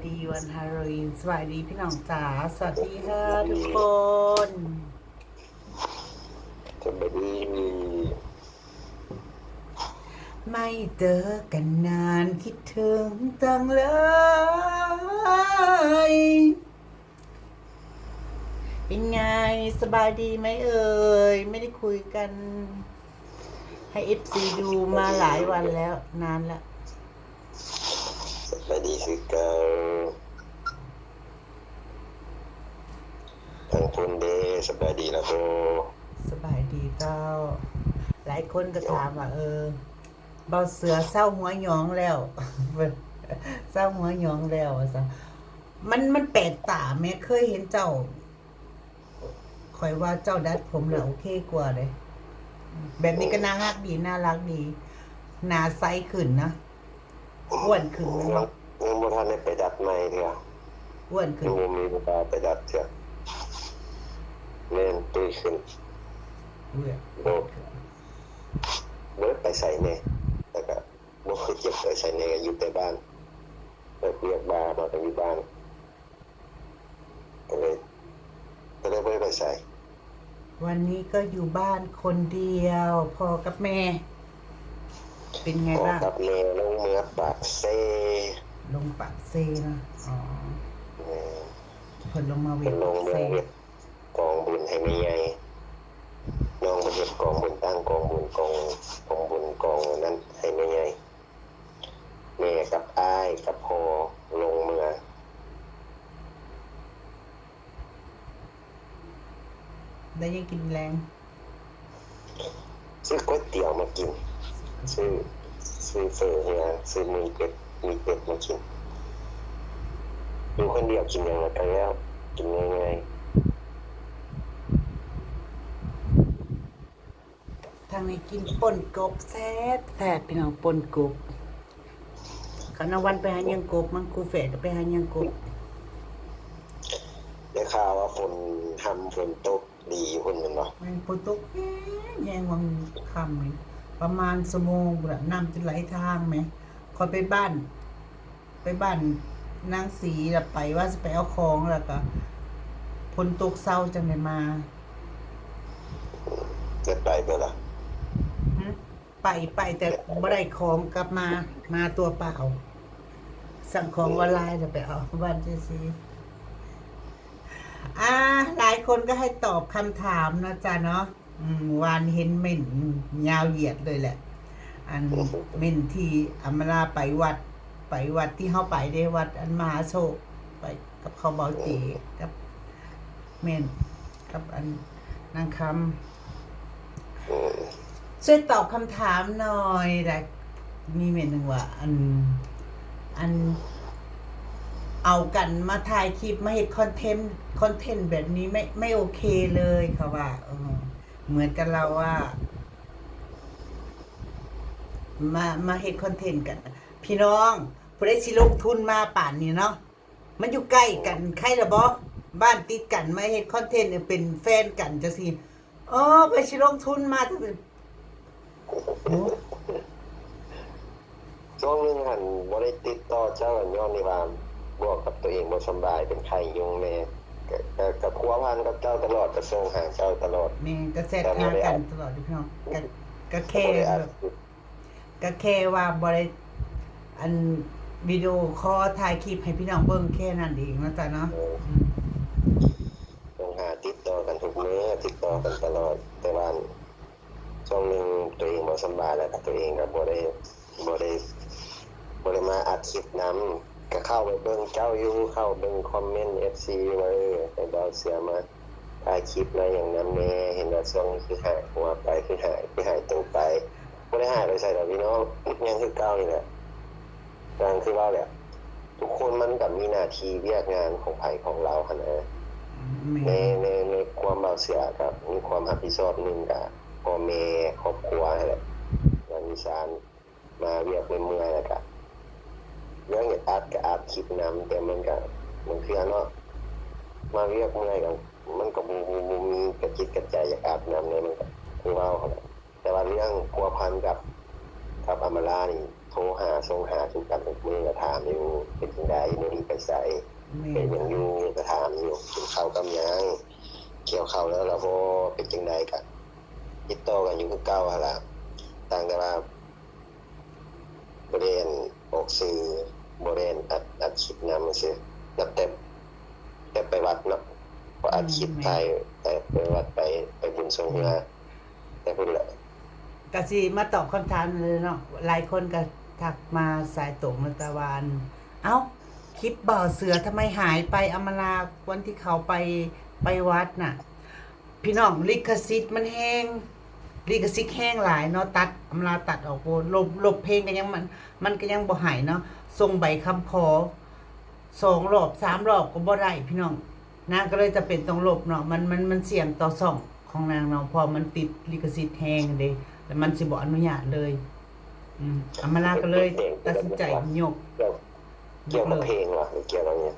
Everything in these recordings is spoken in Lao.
ດີວັນຮາໂລວີນ ສະບາຍດີພີ່ນ້ອງຈ໋າ ສະຫວັດດີຄ່ະທຸກຄົນ ສະບາຍດີ ໄມ່ເຈີກັນນານ ຄິດເຖິງຈັງເລີຍ. ເປັນໄງ ສະບາຍດີໄໝເອີຍ? ໄມ່ໄດ້ຄຸຍກັນໃຫ້ເອັຟຊີດູມາຫຼາຍວັນແລ້ວ ນານແລ້ວ. ສະບາຍດີຄືເກົ່າ. ທາງພຸ້ນເດ ສະບາຍດີລະບໍ່? ສະບາຍດີເຈົ້າ. ຫຼາຍຄົນກໍຖາມວ່າ ເອີ ເບົາເສືອເຊົາຫົວຫຍອງແລ້ວ ເຊົາຫົວຫຍອງແລ້ວວ່າຊັ້ນ. ມັນ ມັນແປກຕາແມ ເຄີຍເຫັນເຈົ້າ ຂ້ອຍວ່າເຈົ້າດັດຜົມແລ້ວໂອເຄກວ່າເດ້. ແບບນີ້ກໍໜ້າຮັກດີ ໜ້າລັກດີ ໜ້າໃສຂຶ້ນນະ ອ້ວນຂຶ້ນແມ່ນບໍ່? ຍັງ ຍັງບໍ່ທັນໄດ້ໄປດັດໃໝ່ເທື່ອ ອ້ວນຂຶ້ນ ຍັງບໍ່ມີເວລາໄປດັດເທື່ອ. ແມ່ນ ຕຸ້ຍຂຶ້ນ ເອີ ບໍ່ ບໍ່ໄດ້ໄປໃສແດ່ ແລ້ວກໍບໍ່ຄືຈະໄປໃສແດ່ ຢູ່ແຕ່ບ້ານ ເຮັດວຽກບາມາກໍຢູ່ບ້ານ. ກໍເລີຍ ກໍເລີຍບໍ່ໄດ້ໄປໃສ. ວັນນີ້ກໍຢູ່ບ້ານຄົນດຽວ ພໍ່ກັບແມ່ ເປັນໄງບ້າງ? ພໍ່ກັບແມ່ລົງເມືອປາກເຊ. ລົງປາກເຊເນາະ? ອໍ ແມ່ນ ເພິ່ນລົງມາເວັດ ເພິ່ນລົງເມືອເຮັດກອງບຸນໃຫ້ແມ່ໃຫຍ່. ນ້ອງມາເຮັດກອງບຸນ ຕັ້ງກອງບຸນ ກອງ ກອງບຸນ ກອງນັ້ນໃຫ້ແມ່ໃຫຍ່. ແມ່ກັບອ້າຍກັບພໍ່ລົງເມືອ. ໄດ້ຫຍັງກິນແລງ? ຊື້ກ໋ວຍຕຽວມາກິນ ຊື້ ຊື້ເຝີເຮືອ ຊື້ໝີເປັດ ໝີເປັດມາກິນ. ຢູ່ຄົນດຽວກິນຫຍັງລະກໍແລ້ວ ກິນງ່າຍໆ. ທາງນີ້ກິນປົ່ນກົບແຊບໆ ພີ່ນ້ອງ ປົ່ນກົບ. ຄຳນາວັນໄປຫາຍ່າງກົບ ມັງຄູແຝດກໍໄປຫາຍ່າງກົບ. ໄດ້ຂ່າວວ່າຝົນຮຳຝົນຕົກດີຢູ່ພຸ້ນແມ່ນບໍ່? ແມ່ນ ຝົນຕົກແຮງໆ ຫວ່າງຄ່ຳນີ້ ປະມານຊົ່ວໂມງພຸ້ນລະ ນ້ຳຈົນໄຫຼທາງແໝ. ຂ້ອຍໄປບ້ານ ໄປບ້ານນາງສີ ລະໄປວ່າຊິໄປເອົາຂອງ ລະກະຝົນຕົກເຊົາຈັ່ງໄດ້ມາ. ໄດ້ໄປບໍ່ລະ? ຫຶ? ໄປ ໄປແຕ່ບໍ່ໄດ້ຂອງກັບມາ ມາຕົວເປົ່າ. ສັ່ງຂອງອອນລາຍລະໄປເອົາບ້ານເຈຊີ. ອ່າ ຫຼາຍຄົນກໍໃຫ້ຕອບຄຳຖາມເນາະ ຈ້າເນາະ. ອືມ ວານເຫັນເມັ້ນຍາວຢຽດເລີຍແຫຼະ ອັນເມັ້ນທີ່ອຳມາລາໄປວັດ ໄປວັດທີ່ເຮົາໄປເດ້ ວັດອັນມະຫາໂຊກ ໄປກັບເຂົາເບົາເຈ ກັບ ເມັ້ນ ກັບອັນນາງຄຳ. ເອີ ຊ່ວຍຕອບຄຳຖາມໜ່ອຍ ແລະ ມີເມັ້ນໜຶ່ງວ່າ ອັນ ອັນ ເອົາກັນມາຖ່າຍຄລິບ ມາເຮັດຄອນເທັນ ຄອນເທັນແບບນີ້ ໄມ່ ໄມ່ໂອເຄເລີຍ ເຂົາວ່າ ເອີ ເໝືອນກັນລາວວ່າ ມາ ມາເຮັດຄອນເທັນກັນ. ພີ່ນ້ອງ ຜູ້ໃດຊິລົງທຶນມາປານນີ້ເນາະ ມັນຢູ່ໃກ້ກັນ ໃຄລະບໍ່? ບ້ານຕິດກັນ ມາເຮັດຄອນເທັນເປັນແຟນກັນຈັ່ງຊີ້. ເອີ ໃຜຊິລົງທຶນມາ ໂອ້ ຊ່ວງໜຶ່ງຫັ້ນບໍ່ໄດ້ຕິດຕໍ່ເຈົ້າ ຍ້ອນທີ່ວ່າບວກກັບຕົວເອງບໍ່ສະບາຍ ເປັນໄຂ້ຍຸງແດ່ ກະ ກະ ກະພົວພັນກັບເຈົ້າຕະຫຼອດ ກະສົ່ງຫາເຈົ້າຕະຫຼອດ. ແມ່ນ ກະແຊັດຫາກັນຕະຫຼອດຢູ່ພີ່ນ້ອງ ກະ ກະແຄ່ ກະແຄ່ວ່າບໍ່ໄດ້ ອັນ ວິດີໂອຄໍຖ່າຍຄລິບໃຫ້ພີ່ນ້ອງເບິ່ງແຄ່ນັ້ນເອງເນາະ ຈ້າເນາະ. ເອີ ອືມ ຕ້ອງຫາຕິດຕໍ່ກັນທຸກມື້ ຕິດຕໍ່ກັນຕະຫຼອດ ແຕ່ວ່າ ຊ່ວງໜຶ່ງຕົວເອງບໍ່ສະບາຍ ແລ້ວກໍຕົວເອງກໍບໍ່ໄດ້ ບໍ່ໄດ້ ບໍ່ໄດ້ມາອັດຄລິບນຳ ກໍເຂົ້າໄປເບິ່ງເຈົ້າຢູ່ ເຂົ້າເບິ່ງຄອມເມັ້ນເອັຟຊີວ່າ ເອີ ໃຫ້ບ່າວເສືອມາຖ່າຍຄລິບມາຫຍັງນຳແດ່ ເຫັນວ່າຊ່ວງນີ້ຄືຫາຍຫົວໄປ ຄືຫາຍ ຄືຫາຍໂຕໄປ. ບໍ່ໄດ້ຫາຍໄປໃສດອກພີ່ນ້ອງ ຍັງຄືເກົ່ານີ້ແຫຼະ. ຢ່າງຄືເວົ້າແຫຼະ ທຸກຄົນມັນກໍມີໜ້າທີ່ວຽກງານຂອງໃຜຂອງລາວຫັ້ນນະ. ແມ່ນ ໃນ ໃນ ໃນຄວາມບ່າວເສືອກໍມີຄວາມຮັບຜິດຊອບໜຶ່ງ ກໍພໍ່ແມ່ຄອບຄົວຫັ້ນແຫຼະ ເຮືອນມີຊານ ມາວຽກເມື່ອຍໆ ແລ້ວກະເລື່ອງເຮັດອັດກະອັດຄລິບນຳ ແຕ່ມັນກະບາງເທື່ອເນາະ ມາວຽກເມື່ອຍກະ ມັນກະບໍ່ ບໍ່ ບໍ່ມີກະຈິດກະໃຈຢາກອັດນຳເລີຍ ມັນກະຄືເວົ້າຫັ້ນແຫຼະ. ແຕ່ວ່າເລື່ອງພົວພັນກັບ ກັບອຳມາລານີ້ ໂທຫາ ສົ່ງຫາຄືກັນທຸກມື້ ກໍຖາມຢູ່ ເປັນຈັ່ງໃດ ມື້ນີ້ໄປໃສ ແມ່ນ ເຮັດຫຍັງຢູ່ ກໍຖາມຢູ່ ກິນເຂົ້າກັບຫຍັງ ກ່ຽວເຂົ້າແລ້ວລະບໍ່ ເປັນຈັ່ງໃດ ກໍຕິດຕໍ່ກັນຢູ່ຄືເກົ່າຫັ້ນລະ ຕ່າງແຕ່ວ່າ ບໍ່ໄດ້ອັນອອກສື່ ບໍ່ໄດ້ອັນອັດ ອັດຄລິບນຳຊື່ ນັບແຕ່ແຕ່ໄປວັດເນາະ ພໍອັດຄລິບ ແມ່ນ ຖ່າຍໄປ ໄປວັດ ໄປ ໄປບຸນຊ່ວງເຮືອ ແມ່ນ ແຕ່ພຸ້ນແຫຼະ ກະຊິມາຕອບຄຳຖາມນັ້ນແຫຼະເນາະ ຫຼາຍຄົນກະທັກມາສາຍຕົງ ແລ້ວກະວ່າ ອັນ ເອົ້າ ຄລິບບ່າວເສືອທຳໄມຫາຍໄປ ອຳມາລາ ວັນທີ່ເຂົາໄປ ໄປວັດນະ ພີ່ນ້ອງ ລິຂະສິດມັນແຮງ ລິຂະສິດແຮງຫຼາຍເນາະ ຕັດ ອຳມາລາຕັດອອກໂພດ ລົບ ລົບເພງກໍຍັງ ມັນ ມັນກໍຍັງບໍ່ໃຫ້ເນາະ ສົ່ງໃບຄຳຂໍສອງລອບສາມລອບກໍບໍ່ໄດ້ພີ່ນ້ອງ ນາງກໍເລີຍຈຳເປັນຕ້ອງລົບເນາະ ມັນ ມັນ ມັນສ່ຽງຕໍ່ຊ່ອງຂອງນາງເນາະ ເພາະມັນຕິດລິຂະສິດແຮງເດ້ ແລ້ວມັນຊິບໍ່ອະນຸຍາດເລີຍ ອືມ ອຳມາລາກໍເລີຍຕັດສິນໃຈຍົກ ກ່ຽວກັບເພງຫວາ ຫຼືກ່ຽວກັບຫຍັງ?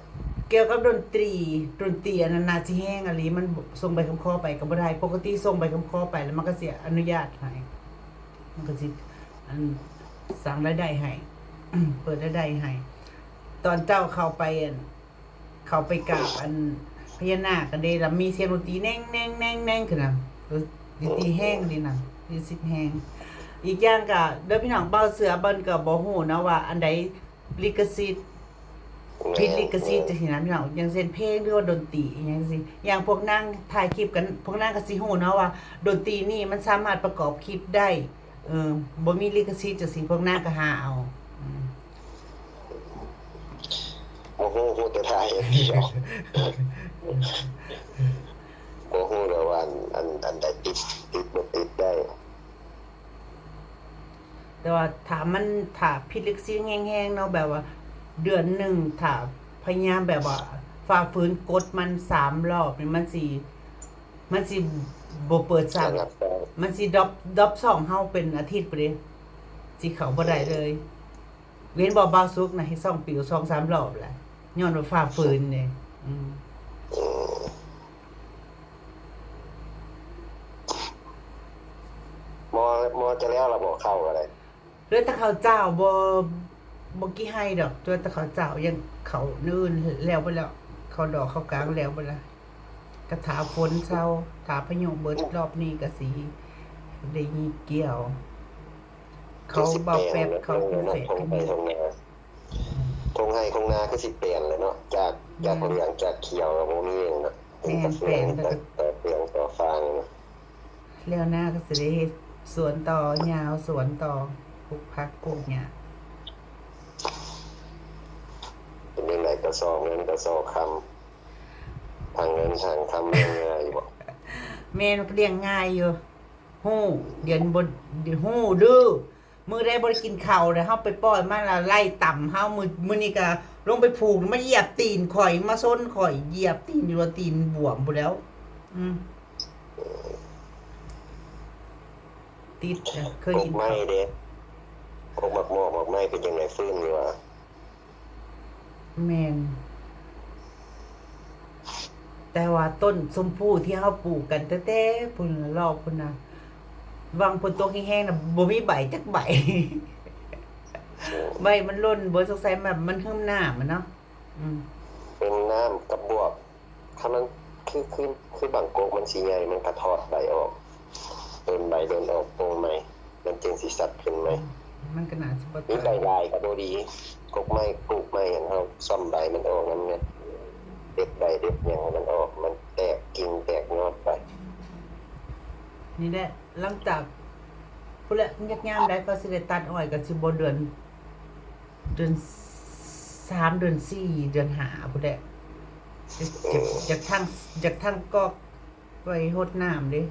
ກ່ຽວກັບດົນຕີ ດົນຕີອັນນັ້ນໜ້າຊິແຮງອີ່ຫຼີ ມັນສົ່ງໃບຄຳຂໍໄປກໍບໍ່ໄດ້ ປົກກະຕິສົ່ງໃບຄຳຂໍໄປແລ້ວມັນກໍຊິອະນຸຍາດໃຫ້ ມັນກໍຊິ ອັນ ສ້າງລາຍໄດ້ໃຫ້ ເປີດລາຍໄດ້ໃຫ້ ຕອນເຈົ້າເຂົ້າໄປ ອັນ ເຂົ້າໄປກາບ ອັນ ພະຍານາກກໍເດ້ ລະມີສຽງດົນຕີແໜ່ງໆໆຂຶ້ນນະ ດິນຕີແຮງເດ້ນະ ດິນສິດແຮງ ອີກຢ່າງກໍເດີພີ່ນ້ອງ ບ່າວເສືອເພິ່ນກໍບໍ່ຮູ້ເນາະວ່າອັນໃດ ລິຂະສິດ ແມ່ນ ຜິດລິຂະສິດ ແມ່ນ ຈັ່ງຊີ້ນະພີ່ນ້ອງ ຢ່າງເຊັ່ນເພງ ຫຼືວ່າດົນຕີອີ່ຫຍັງຈັ່ງຊີ້ ຢ່າງພວກນາງຖ່າຍຄລິບກັນ ພວກນາງກໍຊິຮູ້ເນາະວ່າດົນຕີນີ້ມັນສາມາດປະກອບຄລິບໄດ້ ເອີ ບໍ່ມີລິຂະສິດຈັ່ງຊີ້ ພວກນາງກໍຫາເອົາ ອືມ ບໍ່ຮູ້ ຮູ້ແຕ່ຖ່າຍຢ່າງດຽວ ບໍ່ຮູ້ເລີຍວ່າອັນ ອັນ ອັນໃດຕິດ ຕິດບໍ່ຕິດໄດ້. ແຕ່ວ່າຖ້າມັນ ຖ້າຜິດລິຂະສິດແຮງໆເນາະ ແບບວ່າເດືອນໜຶ່ງ ຖ້າພະຍາຍາມແບບວ່າຝ່າຝືນກົດມັນສາມລອບນີ້ ມັນຊິ ມັນຊິບໍ່ເປີດຊ້ຳ ມັນຊິດຣອບ ດຣອບຊ່ອງເຮົາເປັນອາທິດພຸ້ນເດ້ ຊິເຂົ້າບໍ່ໄດ້ເລີຍ. ເຫັນບໍ່ ບ່າວສຸກນະ ເຮັດຊ່ອງປິວສອງສາມລອບແລ້ວ ຍ້ອນວ່າຝ່າຝືນເດ້ ອືມ. ໝໍ ໝໍຈະແລ້ວລະບໍ່ ເຂົ້າກໍໄດ້ ເຫຼືອແຕ່ເຂົ້າເຈົ້າ ບໍ່ ບໍ່ກີ່ໄຮ່ດອກ ເຫຼືອແຕ່ເຂົ້າເຈົ້າ ຍັງເຂົ້າອື່ນແລ້ວເບິດແລ້ວ ເຂົ້າດອກເຂົ້າກາງແລ້ວເບິດລະ ກະຖ້າຝົນເຊົາ ຖ້າພາຍຸເບິດ ລອບນີ້ກະຊິໄດ້ກີ່ກ່ຽວ ເຂົາເບົາແປັບ ເຂົາກຸງເທບ ທົ່ງໄຮ່ທົ່ງນາ ທົ່ງໄຮ່ທົ່ງນາຄືຊິແປນແລ້ວເນາະ ຈາກ ຈາກເຫຼືອງ ຈາກຂຽວກໍບໍ່ມີແລ້ວເນາະ ເປັນກະເຟືອງ ກະເຟືອງ ກະຟາງ ແລ້ວນາກໍຊິໄດ້ເຮັດສວນຕໍ່ ຍາວສວນຕໍ່ ປູກຜັກປູກຫຍ້າ ເປັນຈັ່ງໃດ ກະຊອກເງິນກະຊອກຄຳ ທັງເງິນທັງຄຳລ້ຽງງ່າຍຢູ່ບໍ່? ແມ່ນ ມັນກໍລ້ຽງງ່າຍຢູ່ ຮູ້ ດຽວນີ້ບໍ່ ຮູ້ດື້ ມື້ໃດບໍ່ໄດ້ກິນເຂົ້າແລ້ວ ເຮົາໄປປ່ອຍມັນລະໄລ່ຕຳເຮົາ ມື້ ມື້ນີ້ກະລົງໄປຜູກ ມາຢຽບຕີນຂ້ອຍ ມາຊົນຂ້ອຍ ຢຽບຕີນຈົນວ່າຕີນບວມພຸ້ນແລ້ວ ອືມ ຕິດ ເຄີຍກິນເຂົ້າ ກົກໄມ້ເດ້ ກົກໝາກໝອກໝາກໄມ້ເປັນຈັ່ງໃດ ຟື້ນຢູ່ຫວາ? ແມ່ນ ແຕ່ວ່າຕົ້ນຊົມພູທີ່ເຮົາປູກກັນແຕ່ໆພຸ້ນ ລອບພຸ້ນນະ ຫວ່າງຝົນຕົກແຮງໆນະ ບໍ່ມີໃບຈັກໃບ ໃບມັນຫຼົ່ນເບິດ ສົງໄສແບບມັນຫຶມນ້ຳຫັ້ນເນາະ ອືມ ເປັນນ້ຳກັບບວກ ຖ້າມັນ ຄື ຄື ຄືບາງກົກມັນຊິໃຫຍ່ ມັນກະຖອດໃບອອກ ໂດນໃບໂດນອອກໂປ່ງໃໝ່ ມັນຈຶ່ງຊິຊັດຂຶ້ນໃໝ່ ມັນກໍໜ້າຊິບໍ່ຕາຍ ມີໃບຫຼາຍກໍບໍ່ດີ ກົກໄມ້ປູກໃໝ່ຫັ້ນ ເຮົາສ້ອມໃບມັນອອກນຳ ເດັດໃບເດັດຫຍັງໃຫ້ມັນອອກ ມັນແຕກກິ່ງແຕກຍອດໄປ ນີ້ແຫຼະ ຫຼັງຈາກພຸ້ນແຫຼະ ຍາມໃດກໍຊິໄດ້ຕັດອ້ອຍ ກໍຊິບໍ່ເດືອນ ເດືອນສາມ ເດືອນສີ່ ເດືອນຫ້າພຸ້ນແຫຼະ ຢາກ ຢາກ ຢາກທັງ ຢາກທັງກອກໄວ້ຫົດນ້ຳເດ້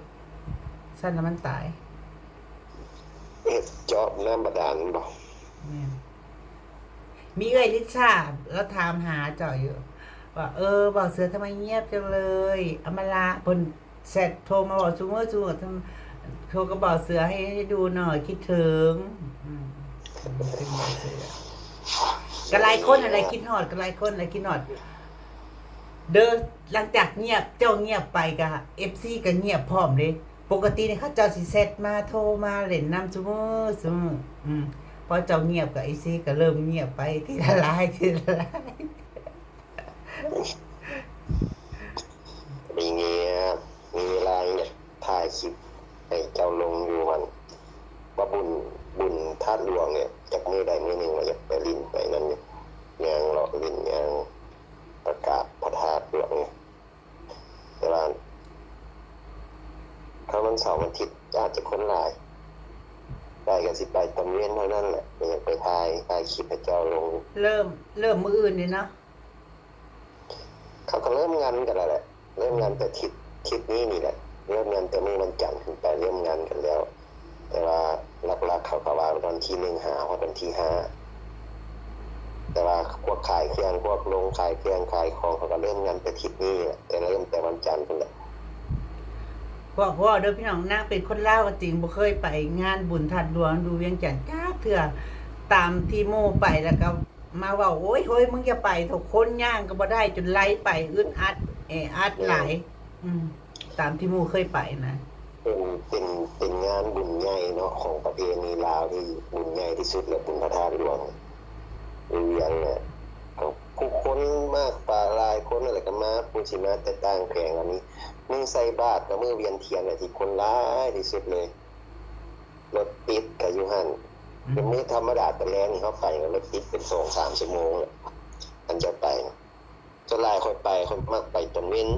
ຊັ້ນລະມັນຕາຍ ເຮັດເຈາະນ້ຳບາດານບໍ? ແມ່ນ ມີເອື້ອຍລິຊາລາວຖາມຫາເຈົ້າຢູ່ວ່າ ເອີ ບ່າວເສືອທຳໄມງຽບຈັງເລີຍ ອຳມາລາ ເພິ່ນ ແຊັດໂທມາເວົ້າຊຸມື້ຊຸມື້ ໂທກັບບ່າວເສືອໃຫ້ ໃຫ້ດູໜ້ອຍ ຄິດເຖິງ ອືມ ຄິດເຖິງບ່າວເສືອ ກໍຫຼາຍຄົນຫັ້ນແຫຼະຄິດຮອດ ກໍຫຼາຍຄົນແຫຼະຄິດຮອດ ເດີ ຫຼັງຈາກງຽບ ເຈົ້າງຽບໄປ ກໍເອັຟຊີກໍງຽບພ້ອມເດ້ ປົກກະຕິນີ້ເຂົາເຈົ້າຊິແຊັດມາ ໂທມາ ຫຼິ້ນນຳຊຸມື້ ຊຸມື້ ອືມ ພໍເຈົ້າງຽບກໍ ເອັຟຊີ ກໍເລີ່ມງຽບໄປທີລະຫຼາຍ ທີລະຫຼາຍ. ມີງຽບ ມີເວລາຢາກຖ່າຍຄລິບໃຫ້ເຈົ້າລົງຢູ່ຫັ້ນ ວ່າບຸນ ບຸນທາດຫຼວງນີ້ ຈັກມື້ໃດມື້ໜຶ່ງວ່າຢາກໄປຫຼິ້ນໄປນັ້ນຢູ່ ຍ່າງເລາະຫຼິ້ນ ຍ່າງປະກາດພະທາດຫຼວງນີ້. ແຕ່ວ່າຖ້າວັນເສົາວັນອາທິດອາດຈະຄົນຫຼາຍ ໄປກໍຊິໄປຕອນເວັນເທົ່ານັ້ນແຫຼະ ກໍຢາກໄປຖ່າຍ ຖ່າຍຄລິບໃຫ້ເຈົ້າລົງ. ເລີ່ມ ເລີ່ມມື້ອື່ນນີ້ເນາະ. ເຂົາກໍເລີ່ມງານກັນແລ້ວແຫຼະ ເລີ່ມງານແຕ່ທິດ ທິດນີ້ນີ້ແຫຼະ ເລີ່ມງານແຕ່ມື້ວັນຈັນຂຶ້ນໄປ ເລີ່ມງານກັນແລ້ວ. ແຕ່ວ່າຫຼັກໆ ເຂົາກໍວ່າວັນທີໜຶ່ງຫາຮອດວັນທີຫ້າ ແຕ່ວ່າພວກຂາຍເຄື່ອງ ພວກລົງຂາຍເຄື່ອງຂາຍຂອງ ເຂົາກໍເລີ່ມງານແຕ່ທິດນີ້ແຫຼະ ແຕ່ເລີ່ມແຕ່ວັນຈັນພຸ້ນແຫຼະ. ບອກເວົ້າເດີພີ່ນ້ອງ ນາງເປັນຄົນລາວກໍຈິງ ບໍ່ເຄີຍໄປງານບຸນທາດຫຼວງຢູ່ວຽງຈັນຈັກເທື່ອ ຕາມທີ່ໝູ່ໄປ ແລ້ວກໍມາເວົ້າ ໂອ້ຍ ເຮີ້ຍ ມຶງຢ່າໄປເຖາະ ຄົນຍ່າງກໍບໍ່ໄດ້ ຈົນໄລ່ໄປ ອຶດອັດ ແອອັດຫຼາຍ. ອືມ ຕາມທີ່ໝູ່ເຄີຍໄປນະ ເປັນ ເປັນ ເປັນງານບຸນໃຫຍ່ເນາະ ຂອງປະເພນີລາວທີ່ບຸນໃຫຍ່ທີ່ສຸດ ແລະ ບຸນພະທາດຫຼວງຢູ່ວຽງນະ ກໍຜູ້ຄົນມາກປາ ຫຼາຍຄົນນັ້ນແຫຼະ ກໍມາ ຜູ້ຊິມາແຕ່ຕ່າງແຂວງກໍມີ. ມື້ໃສ່ບາດກັບມື້ວຽນທຽນແຫຼະທີ່ຄົນຫຼາຍທີ່ສຸດເລີຍ ລົດຕິດກໍຢູ່ຫັ້ນ. ອືມ ເປັນມື້ທຳມະດາຕອນແລງນີ້ ເຮົາໄປກໍລົດຕິດເປັນສອງສາມຊົ່ວໂມງແຫຼະ ຄັນຈະໄປນະ. ສ່ວນຫຼາຍຂ້ອຍໄປ ຂ້ອຍມັກໄປຕອນເວັນ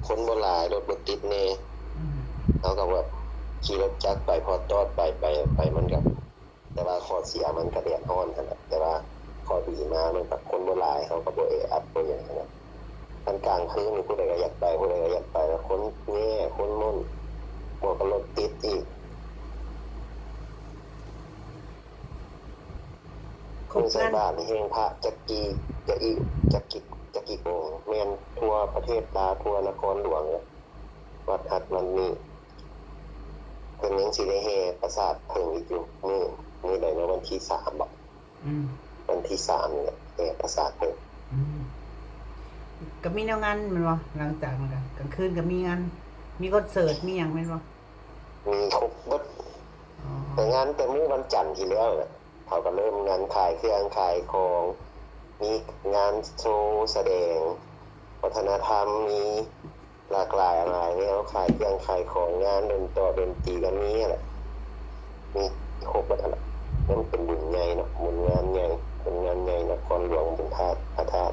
ຄົນບໍ່ຫຼາຍ ລົດບໍ່ຕິດແດ່. ອືມ ເຮົາກໍແບບຂີ່ລົດຈັກໄປ ພໍຕອດໄປ ໄປ ໄປມັນກໍ ແຕ່ວ່າຂໍ້ເສຍມັນກໍແດດຮ້ອນຫັ້ນແຫຼະ ແຕ່ວ່າຂໍ້ດີມາມັນກໍຄົນບໍ່ຫຼາຍ ເຮົາກໍບໍ່ແອອັດບໍ່ຫຍັງຫັ້ນນະ. ຄັນກາງຄືນນີ້ ຜູ້ໃດກໍຢາກໄປ ຜູ້ໃດກໍຢາກໄປ ແລ້ວຄົນແຍ່ ຄົນມົ້ນ ບວກກັບລົດຕິດອີກ. ຄົບ ມື້ໃສ່ບາດນີ້ແຫ່ງພະຈັກກີ່ ຈັກອີ່ ຈັກກິ ຈັກກິໂກງ ແມ່ນທົ່ວປະເທດລາວ ທົ່ວນະຄອນຫຼວງ ວັດຮັດວັດນີ້ ເພິ່ນຍັງຊິໄດ້ແຫ່ປາສາດເຜິ້ງອີກຢູ່. ມື້ ມື້ໃດເນາະ ວັນທີສາມບໍ? ອືມ ວັນທີສາມນີ້ແຫຼະ ແຫ່ປາສາດເຜິ້ງ. ອືມ ກໍມີແນວງານແມ່ນບໍ່? ຫຼັງຈາກນັ້ນກໍກາງຄືນກໍມີງານ ມີຄອນເສີດ ມີຫຍັງແມ່ນບໍ່? ມີຄົບເບິດ. ອໍ ແຕ່ງານແຕ່ມື້ວັນຈັນທີ່ແລ້ວແຫຼະ ເຂົາກໍເລີ່ມງານຂາຍເຄື່ອງຂາຍຂອງ ມີງານໂຊສະແດງວັດທະນະທຳ ມີຫຼາກຫຼາຍຫຼາຍແນວ ຂາຍເຄື່ອງຂາຍຂອງ ງານດົນຕໍດົນຕີກໍມີຫັ້ນແຫຼະ ມີຄົບໝົດຫັ້ນແຫຼະ. ມັນເປັນບຸນໃຫຍ່ເນາະ ບຸນງານໃຫຍ່ ບຸນງານໃຫຍ່ນະຄອນຫຼວງ ບຸນທາດ ພະທາດ.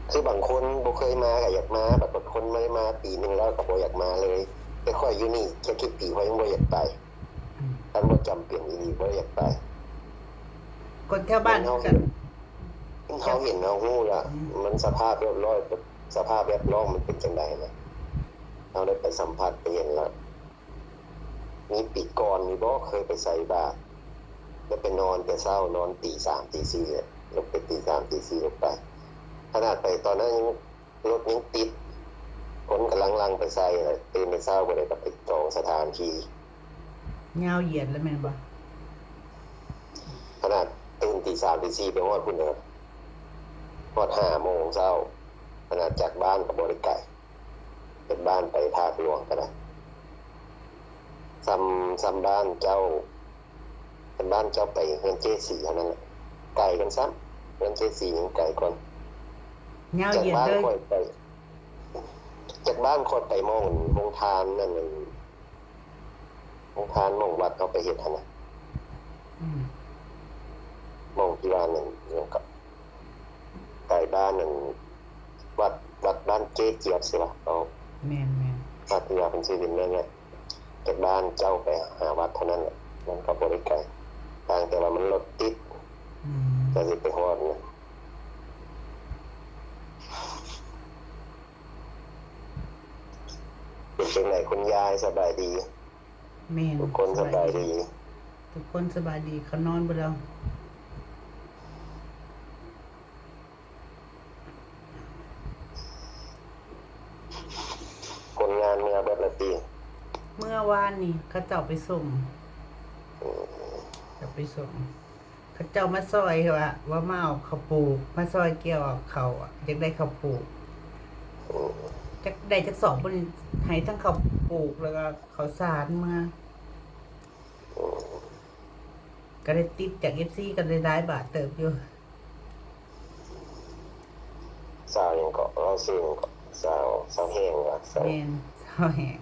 ຄືບາງຄົນບໍ່ເຄີຍມາກໍຢາກມາ ປາກົດຄົນມາ ໄດ້ມາປີໜຶ່ງແລ້ວກໍບໍ່ຢາກມາເລີຍ. ແຕ່ຂ້ອຍຢູ່ນີ້ຈັກກີ່ປີ ຂ້ອຍຍັງບໍ່ຢາກໄປ. ອືມ ຄັນບໍ່ຈຳເປັນອີ່ຫຼີ ບໍ່ຢາກໄປ. ຄົນແຖວບ້ານຄືກັນ ເຮົາເຫັນ ເຮົາເຫັນ ເຮົາຮູ້ລະ. ອືມ ມັນສະພາບແວດລ້ອມ ສະພາບແວດລ້ອມມັນເປັນຈັ່ງໃດນະ ເຮົາໄດ້ໄປສຳຜັດໄປເຫັນລະ. ມີປີກ່ອນນີ້ບໍ ເຄີຍໄປໃສ່ບາດ ແລ້ວໄປນອນແຕ່ເຊົ້າ ນອນຕີສາມຕີສີ່ ລຸກໄປຕີສາມຕີສີ່ ລຸກໄປ. ຂະໜາດໄປຕອນນັ້ນຍັງ ລົດຍັງຕິດ ຄົນກຳລັງຫຼັ່ງໄປໃສ່ ແລ້ວຕື່ນແຕ່ເຊົ້າບໍ່ໄດ້ກໍໄປຈອງສະຖານທີ່. ຍາວຢຽດແລ້ວແມ່ນບໍ່? ຂະໜາດຕື່ນຕີສາມຕີສີ່ໄປຮອດພຸ້ນເດີ ຮອດຫ້າໂມງເຊົ້າ. ຂະໜາດຈາກບ້ານກໍບໍ່ໄດ້ໄກ ຈາກບ້ານໄປທາດຫຼວງກໍໄດ້ ສ່ຳ ສ່ຳບ້ານເຈົ້າ ສ່ຳບ້ານເຈົ້າໄປເຮືອນເຈ້ສີເທົ່ານັ້ນແຫຼະ. ໄກກັນຊ້ຳ ເຮືອນເຈ້ສີຍັງໄກກ່ອນ. ຍາວຢຽດເລີຍ. ຈາກບ້ານຂ້ອຍໄປ ຈາກບ້ານຂ້ອຍໄປໝ່ອງໂຮງທານນັ້ນ ໂຮງທານໝ່ອງວັດເຮົາໄປເຮັດຫັ້ນນະ. ອືມ ໝ່ອງທີ່ວ່ານັ້ນ ຫຍັງກໍ ໃກ້ບ້ານນັ້ນ ວັດ ວັດບ້ານເຈ້ຈຽບຊິວະ. ເອົາ ແມ່ນໆ ວັດທີ່ວ່າເພິ່ນຊື່ເປັນແມ່ນແຫຼະ. ຈາກບ້ານເຈົ້າໄປຫາວັດເທົ່ານັ້ນແຫຼະ ມັນກໍບໍ່ໄດ້ໄກ ຕ່າງແຕ່ວ່າມັນລົດຕິດ. ອືມ ກວ່າຊິໄປຮອດນະ. ເປັນຈັ່ງໃດຄຸນຍາຍ ສະບາຍດີ? ແມ່ນ ທຸກຄົນສະບາຍດີ ສະບາຍດີ ທຸກຄົນສະບາຍດີ. ເຂົານອນເບິດແລ້ວ. ຄົນງານເມືອເບິດແລ້ວຕິ? ເມື່ອວານນີ້ເຂົາເຈົ້າໄປສົ່ງ. ອືມ ເຂົາເຈົ້າໄປສົ່ງ ເຂົາເຈົ້າມາຊ່ອຍ ວ່າ ວ່າມາເອົາເຂົ້າປູກ ມາຊ່ອຍກ່ຽວເອົາເຂົ້າ ຢາກໄດ້ເຂົ້າປູກ. ອືມ ຈັກໄດ້ຈັກສອບ ເພິ່ນໃຫ້ທັງເຂົ້າປູກ ແລ້ວກໍເຂົ້າສານມາ. ກໍໄດ້ຕິບຈາກເອັຟຊີກໍໄດ້ຫຼາຍບາດເຕີບຢູ່. ສາວຫຍັງເກາະ? ລາວຊື່ຫຍັງເກາະ? ສາວ ສາວແຮງຫວາ? ສາວ ແມ່ນ ສາວແຮງ.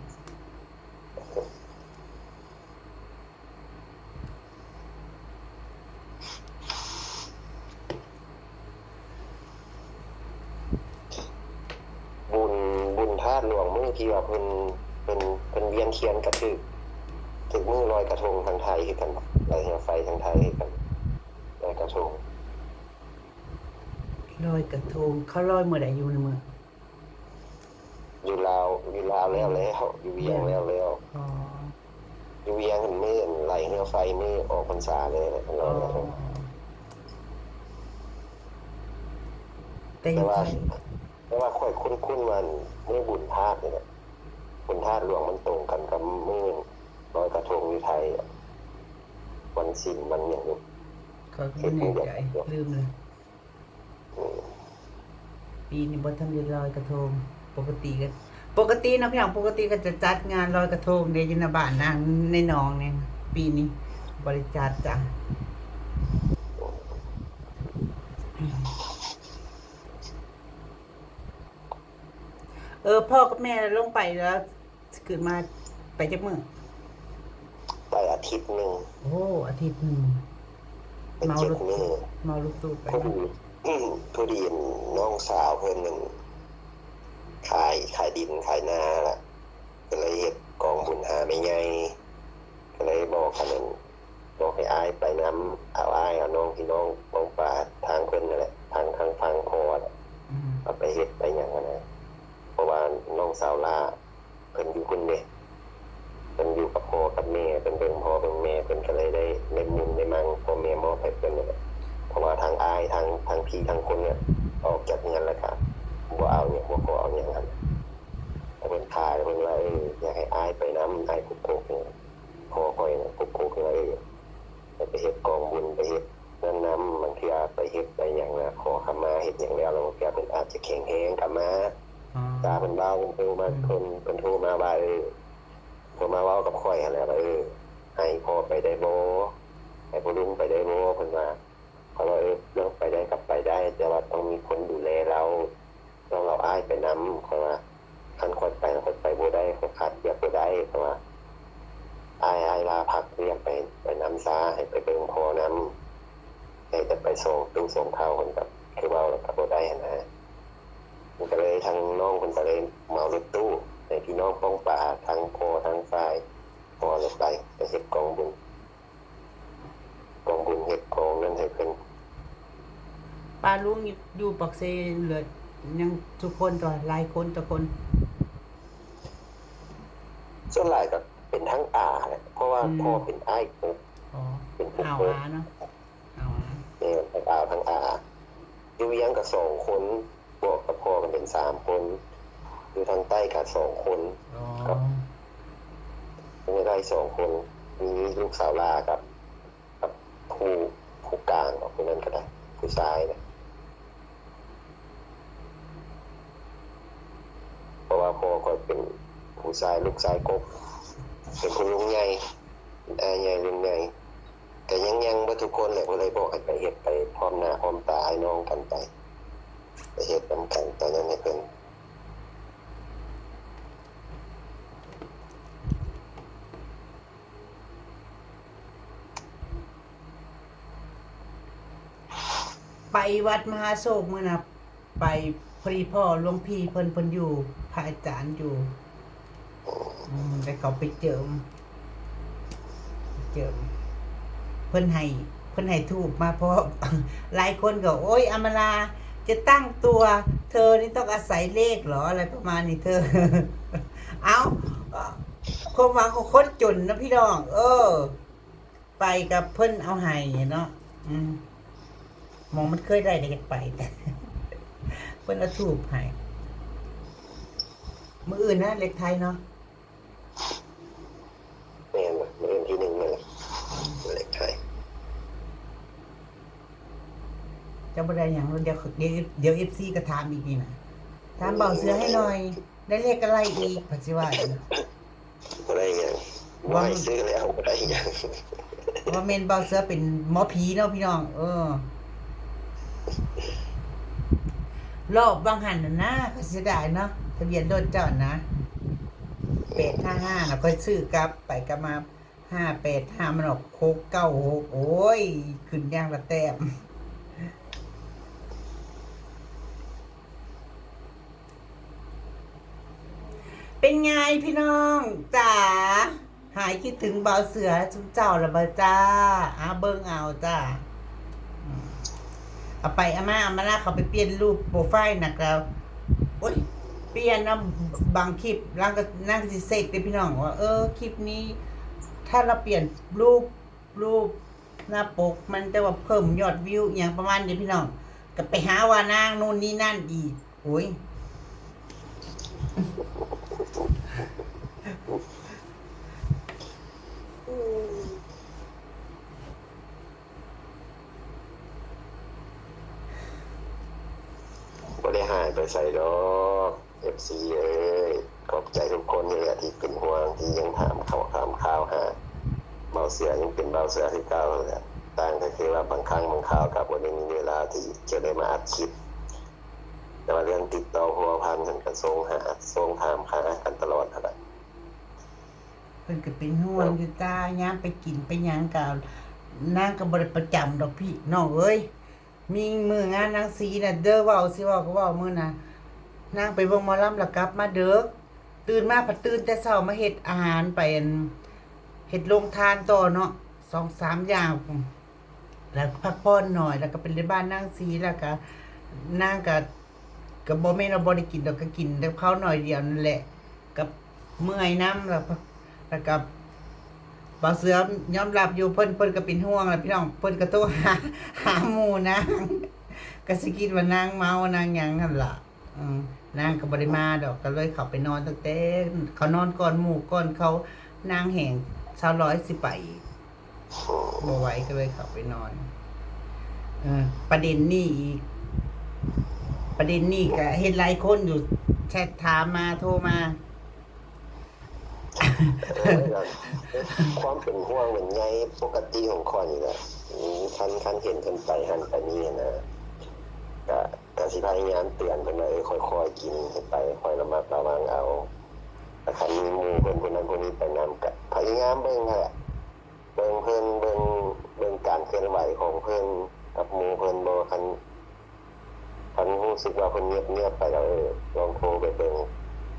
ບຸນ ບຸນທາດຫຼວງມື້ທີ່ວ່າເພິ່ນ ເພິ່ນ ເພິ່ນວຽນທຽນກະຖືກ ຖືກມື້ລອຍກະທົງທາງໄທຄືກັນ ລອຍເຮືອໄຟທາງໄທຄືກັນ ລອຍກະທົງ. ລອຍກະທົງ ເຂົາລອຍມື້ໃດ? ຢູ່ໃນເມືອງ ຢູ່ລາວ ຢູ່ລາວແລ້ວແລ້ວ ຢູ່ວຽງແລ້ວແລ້ວ. ອໍ ຢູ່ວຽງຫັ້ນມື້ໄຫຼເຮືອໄຟ ມື້ອອກພັນສາເລີຍ ອໍ ແຕ່ ແຕ່ວ່າ ແຕ່ວ່າຂ້ອຍຄຸ້ນໆວ່າມື້ບຸນທາດນີ້ແຫຼະ ບຸນທາດຫຼວງມັນຕົງກັນກັບມື້ລອຍກະທົງຢູ່ໄທ ວັນສິນວັນຫຍັງນີ້ ຂ້ອຍກໍບໍ່ແນ່ໃຈ ລືມແລ້ວ. ອືມ ປີນີ້ບໍ່ທັນໄດ້ລອຍກະທົງ. ປົກກະຕິກໍ ປົກກະຕິເນາະພີ່ນ້ອງ ປົກກະຕິກໍຈະຈັດງານລອຍກະທົງເດ້ ຢູ່ໜ້າບ້ານນາງໃນໜອງນີ້. ປີນີ້ບໍ່ໄດ້ຈັດຈ້ະ. ເອີ ພໍ່ກັບແມ່ລົງໄປແລ້ວ ຊິຂຶ້ນມາໄປຈັກມື້? ໄປອາທິດໜຶ່ງ. ໂອ້ ອາທິດໜຶ່ງ. ໄປເຈັດມື້. ເມົາລົດຕູ້ໄປ. ພໍດີ ພໍດີນ້ອງສາວເພິ່ນນັ້ນຂາຍ ຂາຍດິນຂາຍນາລະ ກໍເລີຍເຮັດກອງບຸນຫາແມ່ໃຫຍ່ ກໍເລີຍບອກອັນນັ້ນ ບອກໃຫ້ອ້າຍໄປນຳ ເອົາອ້າຍເອົານ້ອງ ພີ່ນ້ອງປ້ອງປາທາງເພິ່ນນັ້ນແຫຼະ ທາງ ທາງຝັ່ງພໍ່ນະ ອືມ ເອົາໄປເຮັດໄປຫຍັງຫັ້ນນະ. ເພາະວ່ານ້ອງສາວຫຼ້າເພິ່ນຢູ່ພຸ້ນເດ້ ເພິ່ນຢູ່ກັບພໍ່ກັບແມ່ ເພິ່ນເບິ່ງພໍ່ເບິ່ງແມ່ ເພິ່ນກໍເລີຍໄດ້ ໄດ້ມຸນໄດ້ມັ່ງ ພໍ່ແມ່ມອບໃຫ້ເພິ່ນນັ້ນແຫຼະ. ເພາະວ່າທາງອ້າຍ ທາງ ທາງພີ່ທາງຄົນເນຍ ອອກຈາກເຮືອນແລ້ວກະບໍ່ເອົາຫຍັງ ບໍ່ຂໍເອົາຫຍັງຫັ້ນ. ແຕ່ເພິ່ນຂາຍ ເພິ່ນວ່າ ເອີ ຢາກໃຫ້ອ້າຍໄປນຳ ອ້າຍກົກໆ ພໍ່ຂ້ອຍນະ ກົກໆ ເອີ ໄປເຮັດກອງບຸນ ໄປເຮັດນັ້ນນຳ. ບາງເທື່ອໄປເຮັດໄປຫຍັງນະ ຂໍຂະມາເຮັດຫຍັງແລ້ວ ລະບາງເທື່ອເພິ່ນອາດຈະແຂງແຮງກັບມາ. ອືມ ຕາເພິ່ນເວົ້າ ເພິ່ນໂທມາ ອືມ ເພິ່ນ ເພິ່ນໂທມາວ່າ ເອີ ໂທມາເວົ້າກັບຂ້ອຍຫັ້ນແຫຼະວ່າ ເອີ ໃຫ້ພໍ່ໄປໄດ້ບໍ່ ໃຫ້ພໍ່ລຸງໄປໄດ້ບໍ່ ເພິ່ນວ່າ. ຂ້ອຍວ່າ ເອີ ເລື່ອງໄປໄດ້ກໍໄປໄດ້ ແຕ່ວ່າຕ້ອງມີຄົນດູແລລາວ ຕ້ອງເອົາອ້າຍໄປນຳ. ຂ້ອຍວ່າ ຄັນຂ້ອຍໄປ ຂ້ອຍໄປບໍ່ໄດ້ ຂ້ອຍຂາດວຽກບໍ່ໄດ້ ຂ້ອຍວ່າ ອ້າຍ ອ້າຍລາພັກວຽກໄປ ໄປນຳຊາ ໃຫ້ໄປເບິ່ງພໍ່ນຳ ໃຫ້ແຕ່ໄປສອງຕູ້ສອງເທົ້າ ເພິ່ນກໍຄືເວົ້າແລ້ວກໍບໍ່ໄດ້ຫັ້ນນະ. ມັນກໍເລີຍ ທາງນ້ອງເພິ່ນກໍເລີຍເໝົາລົດຕູ້ໃຫ້ພີ່ນ້ອງປ້ອງປາ ທັງພໍ່ທັງຝ່າຍພໍ່ລະໄປ ໄປເຮັດກອງບຸນ ກອງບຸນເຮັດກອງນັ້ນໃຫ້ເພິ່ນ. ປ້າລຸງຢູ່ປາກເຊເລີດ ຍັງທຸກຄົນຕົວະ ຫຼາຍຄົນຕົວະຄົນ? ສ່ວນຫຼາຍກໍເປັນທັງອາແຫຼະ ເພາະວ່າ ອືມ ພໍ່ເປັນອ້າຍກົກ ອໍ ເປັນຜູ້ ອາວ ກົກ ອາເນາະ ອາວ ອາ ແມ່ນ ທັງອາວທັງອາ. ຢູ່ວຽງກໍສອງຄົນ ບວກກັບພໍ່ກໍເປັນສາມຄົນ ຢູ່ທາງໃຕ້ກໍສອງຄົນ. ອໍ ກັບ ເປັນໄດ້ສອງຄົນ ມີລູກສາວຫຼ້າກັບ ກັບຜູ້ ຜູ້ກາງເນາະ ຜູ້ນັ້ນກໍໄດ້ ຜູ້ຊາຍນະ. ເພາະວ່າພໍ່ຂ້ອຍເປັນຜູ້ຊາຍ ລູກຊາຍກົກ ເປັນຜູ້ລຸງໃຫຍ່ ເປັນອ້າຍໃຫຍ່ລຸງໃຫຍ່ ກໍຍັງ ຍັງບໍ່ທຸກຄົນແຫຼະ ກໍເລີຍບອກໃຫ້ໄປເຮັດໄປພ້ອມໜ້າພ້ອມຕາ ອ້າຍນ້ອງກັນໄປ ໄປເຮັດນຳກັນຕອນນັ້ນໃຫ້ເພິ່ນ. ໄປວັດມະຫາໂຊກມື້ນະ ໄປ ພໍດີພໍ່ຫຼວງພີ່ເພິ່ນ ເພິ່ນຢູ່ ພະອາຈານຢູ່ ອືມ ໄດ້ເຂົ້າໄປເຈີມ ເຈີມ ເພິ່ນໃຫ້ ເພິ່ນໃຫ້ທູບມາພ້ອມ. ຫຼາຍຄົນກໍ ໂອ້ຍ ອຳມາລາຈະຕັ້ງຕົວ ເທີນີ້ຕ້ອງອາໄສເລກເຫລອ ອະໄລປະມານນີ້ເທີ. ເອົ້າ ຄວາມຫວັງຂອງຄົນຈົນນະພີ່ນ້ອງ ເອີ. ໄປກັບເພິ່ນເອົາໃຫ້ເນາະ ອືມ ໝ່ອງມັນເຄີຍໄດ້ກໍຢາກໄປ ແຕ່ເພິ່ນເອົາທູບໃຫ້. ມື້ອື່ນນະເລກໄທເນາະ? ແມ່ນ ມື້ອື່ນທີໜຶ່ງແມ່ນແຫຼະ ເລກໄທ. ເຈົ້າບໍ່ໄດ້ຫຍັງ ດຽວ ດຽວ ດຽວເອັຟຊີກໍຖາມອີກນີ້ນະ ຖາມເບົາເສືອໃຫ້ໜ່ອຍ ໄດ້ເລກກະໄລ່ອີກ ເພິ່ນຊິວ່າອີກ. ບໍ່ໄດ້ຫຍັງ ບໍ່ໃຫ້ຊື້ແລ້ວ ບໍ່ໄດ້ຫຍັງ. ວ່າແມ່ນບ່າວເສືອເປັນໝໍຜີເນາະພີ່ນ້ອງ. ເອີ ລອບວ່າງຫັ້ນນະນາ ຂ້ອຍເສຍດາຍເນາະ ທະບຽນລົດເຈົ້ານະ ແປດຫ້າຫ້ານະ ຂ້ອຍຊື້ກັບໄປກັບມາ ຫ້າແປດຫ້າ ມັນອອກຫົກເກົ້າຫົກ ໂອ້ຍ ຂຶ້ນຢ່າງລະແຕ້ມ. ເປັນໄງພີ່ນ້ອງຈ໋າ ຫາຍຄິດເຖິງບ່າວເສືອຊຸມເຈົ້າລະບໍ່ຈ້າ? ອາ ເບິ່ງເອົາຈ້າ ອາ ເອົາໄປເອົາມາ ເອົາມາລະ ເຂົາໄປປ່ຽນຮູບໂປຣໄຟລ໌ນະ ກະ ໂອ້ຍ ປ່ຽນເນາະ. ບາງຄລິບນາງກະ ນາງກະຊິເຊັກເດ້ພີ່ນ້ອງ ວ່າ ເອີ ຄລິບນີ້ ຖ້າລາວປ່ຽນຮູບ ຮູບໜ້າປົກມັນຈະວ່າເພີ່ມຍອດວິວອີ່ຫຍັງປະມານນີ້ພີ່ນ້ອງ ກະໄປຫາວ່ານາງໂນ່ນນີ້ນັ້ນອີກ. ໂອ້ຍ ບໍ່ໄດ້ຫາຍໄປໃສດອກ ເອັຟຊີເອີຍ. ຂອບໃຈທຸກຄົນນີ້ແຫຼະທີ່ເປັນຫ່ວງ ທີ່ຍັງຖາມເຂົ້າຖາມຂ່າວຫາບ່າວເສືອ ຍັງເປັນບ່າວເສືອຄືເກົ່າຫັ້ນແຫຼະ. ຕ່າງກະຄືວ່າບາງຄັ້ງບາງຄາວກະບໍ່ໄດ້ມີເວລາທີ່ຈະໄດ້ມາອັດຄລິບ ແຕ່ວ່າເລື່ອງຕິດຕໍ່ພົວພັນຫັ້ນກະສົ່ງຫາ ສົ່ງຖາມຫາກັນຕະຫຼອດຫັ້ນແຫຼະ. ເພິ່ນກະເປັນຫ່ວງຢູ່ຈ້າ ຍາມໄປກິນໄປຫຍັງກະ ນາງກະບໍ່ໄດ້ປະຈຳດອກພີ່ນ້ອງເອີຍ. ມີມື້ງານນາງສີນະເດີ ເວົ້າ ຊິເວົ້າກະເວົ້າ ມື້ນະ ນາງໄປເບິ່ງໝໍລຳລະກັບມາເດິກ ຕື່ນມາພັດຕື່ນແຕ່ເຊົ້າມາເຮັດອາຫານໄປ ອັນ ເຮັດໂລງທານຕໍ່ເນາະ ສອງສາມຢ່າງ ລະພັກຜ່ອນໜ້ອຍ ລະກະໄປຫຼິ້ນບ້ານນາງສີ ລະກະນາງກະ ກະບໍ່ແມ່ນວ່າບໍ່ໄດ້ກິນດອກ ກະກິນແຕ່ເພົາໜ້ອຍດຽວນັ້ນແຫຼະ ກະເມື່ອຍນຳ ລະ ລະກະ ບ່າວເສືອຍອມຮັບຢູ່ ເພິ່ນ ເພິ່ນກະເປັນຫ່ວງລະພີ່ນ້ອງ ເພິ່ນກະໂທຫາ ຫາໝູ່ນາງ ກະຊິຄິດວ່ານາງເມົານາງຫຍັງຫັ້ນລະ. ເອີ ນາງກະບໍ່ໄດ້ມາດອກ ກະເລີຍເຂົ້າໄປນອນຕັ້ງແຕ່ ເຂົານອນກ່ອນໝູ່ກ່ອນເຂົາ ນາງແຮ່ງ ສາວລອຍຊິໄປ ບໍ່ໄຫວ ກະເລີຍເຂົ້າໄປນອນ. ເອີ ປະເດັນນີ້ອີກ ປະເດັນນີ້ກະເຫັນຫຼາຍຄົນຢູ່ ແຊັດຖາມມາ ໂທມາ. ເອີ ຄວາມເປັນຫ່ວງເປັນໃຍປົກກະຕິຂອງຂ້ອຍນີ້ແຫຼະ ຄັນ ຄັນເຫັນເພິ່ນໄປຫັ້ນໄປນີ້ຫັ້ນນະ ກະ ກະຊິພະຍາຍາມເຕືອນເພິ່ນວ່າ ເອີ ຄ່ອຍໆກິນໃຫ້ໄປ ຄ່ອຍລະມັດລະວັງເອົາ ແລະຄັນມີໝູ່ເພິ່ນຜູ້ນັ້ນຜູ້ນີ້ໄປນຳ ກະພະຍາຍາມເບິ່ງຫັ້ນແຫຼະ ເບິ່ງເພິ່ນ ເບິ່ງ ເບິ່ງການເຄື່ອນໄຫວຂອງເພິ່ນກັບໝູ່ເພິ່ນບໍ່ ຄັນ ຄັນຮູ້ສຶກວ່າເພິ່ນງຽບໆໄປລະ ເອີ ລອງໂທໄປເບິ່ງ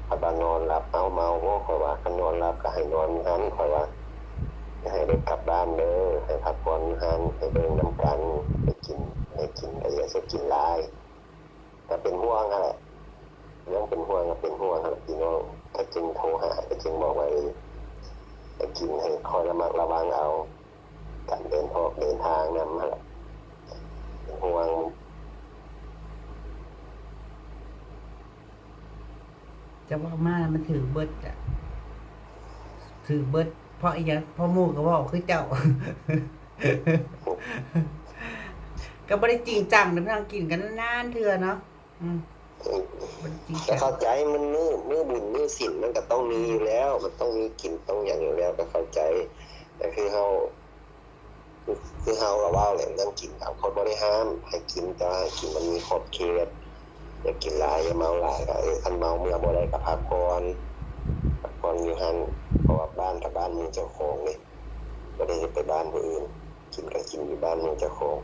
ຄັນວ່ານອນຫຼັບ ເອົ້າ ເມົາບໍ່ ຂ້ອຍວ່າ ຄັນນອນຫຼັບກະໃຫ້ນອນຢູ່ຫັ້ນ ຂ້ອຍວ່າ ຢ່າໃຫ້ໄດ້ກັບບ້ານເດີ ໃຫ້ພັກຜ່ອນຢູ່ຫັ້ນ ໃຫ້ເບິ່ງນຳກັນ ໃຫ້ກິນ ໃຫ້ກິນກະຢ່າຊິກິນຫຼາຍ ກະເປັນຫ່ວງຫັ້ນແຫຼະ ຍັງເປັນຫ່ວງ ກະເປັນຫ່ວງຫັ້ນແຫຼະພີ່ນ້ອງ ກະຈຶ່ງໂທຫາ ກະຈຶ່ງບອກວ່າ ເອີ ໃຫ້ກິນ ໃຫ້ຄອຍລະມັດລະວັງເອົາ ການເດີນອອກເດີນທາງນຳຫັ້ນແຫຼະ ເປັນຫ່ວງ. ເຈົ້າເວົ້າມາມັນຖືກເບິດລະ ຖືກເບິດ ເພາະອີ່ຫຍັງ ເພາະໝູ່ກະເວົ້າຄືເຈົ້າ ກະບໍ່ໄດ້ຈິງຈັງເດີ ນັ່ງກິນກັນນານໆເທື່ອເນາະ. ອືມ ອືມ ແຕ່ເຂົ້າໃຈ ມັນມື້ ມື້ບຸນມື້ສິນມັນກະຕ້ອງມີຢູ່ແລ້ວ ມັນຕ້ອງມີກິນຕ້ອງຫຍັງຢູ່ແລ້ວ ກະເຂົ້າໃຈ ແຕ່ຄືເຮົາ ຄື ຄືເຮົາກະເວົ້າແຫຼະ ເລື່ອງກິນ ຂ້ອຍບໍ່ໄດ້ຫ້າມໃຫ້ກິນ ແຕ່ວ່າໃຫ້ກິນມັນມີຂອບເຂດ ຢ່າກິນຫຼາຍ ຢ່າເມົາຫຼາຍ ກະ ເອີ ຄັນເມົາເມືອບໍ່ໄດ້ກະພັກຜ່ອນ ພັກຜ່ອນຢູ່ຫັ້ນ ເພາະວ່າບ້ານກະບ້ານໝູ່ເຈົ້າຂອງເດ້ ບໍ່ໄດ້ເຮັດແຕ່ບ້ານຜູ້ອື່ນ ກິນກະກິນຢູ່ບ້ານໝູ່ເຈົ້າຂອງ.